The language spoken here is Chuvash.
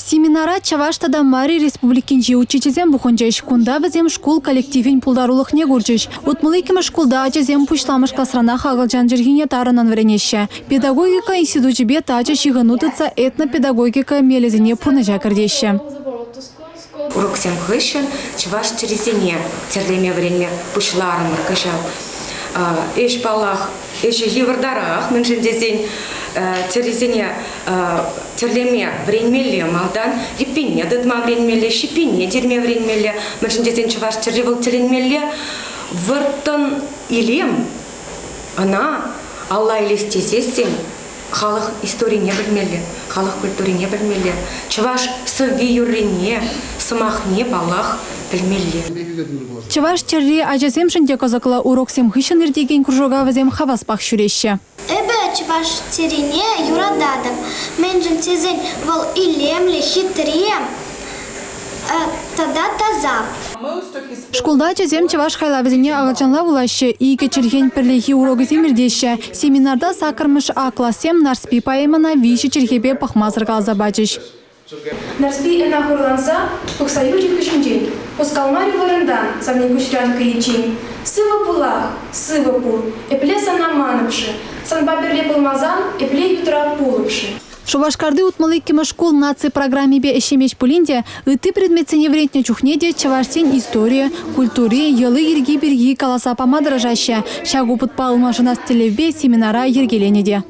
Семинара Чӑваш тата Мари Республикинчи учительсем пухӑнчӗҫ. Кунта вӗсем шкул коллективӗн пултарулӑхне курчӗҫ. 62-мӗш шкулта ачасем пуҫламӑш класранах акӑлчан чӗлхине тарӑннӑн вӗренеҫҫӗ. Педагогика институчӗпе тачӑ ҫыхӑну тытса этнопедагогика мелӗсене пурнӑҫа кӗртеҫҫӗ. Уроксем хыҫҫӑн чӑваш чӗрисене тӗрлеме вӗренме пуҫларӑмӑр кӑҫал. Ӗҫ, паллах, ӗҫӗ йывӑртарах, мӗншӗн тесен тӗррисене тӗрлеме вӗренмелле малтан, йӗппине тытма вӗренмелле, ҫиппине тирме вӗренмелле, мӗншӗн тесен чӑваш тӗрри вӑл тӗлӗнмелле вӑрттӑн илем. Ӑна алла илес тесессӗн халӑх историне пӗлмелле, халӑх культурине пӗлмелле, чӑваш сӑвви-юррине, сӑмахне, паллах, пӗлмелле. Чӑваш тӗрри ачасемшӗн те кӑсӑклӑ. Уроксем хыҫҫӑн иртекен кружока вӗсем хаваспах ҫӳреҫҫӗ. Эпӗ чӑваш тӗррине юрататӑп, мӗншӗн тесен вӑл илемлӗ, хитре тата таса. Шкулта ачасем чӑваш хайлавӗсене акӑлчанла вулаҫҫӗ, икӗ чӗлхен пӗрлехи урокӗсем иртеҫҫӗ. Семинарта саккӑрмӗш А классем Нарспи поэмӑна виҫӗ чӗлхепе пӑхмасӑр каласа пачӗҫ. Нарспи ӑна хурланса тухса юлчӗ хыҫӗнчен, хускалмарӗ вырӑнтан савни куҫран кӑйиччен. Сывӑ пулах, сывӑ пул, епле сана манӑп-ши, санпа пӗрле пулмасан епле ютра пулӑп-ши? Шупашкарти 62-мӗш шкул наци программипе ӗҫлемест пулин те ытти предметсене вӗрентнӗ чухне те чӑвашсен историйӗ, культури, йӑли-йӗрки пирки каласа пама тӑрӑшаҫҫӗ. Ҫак опытпа ылмашӑнас тӗллевпе семинара йӗркеленӗ те.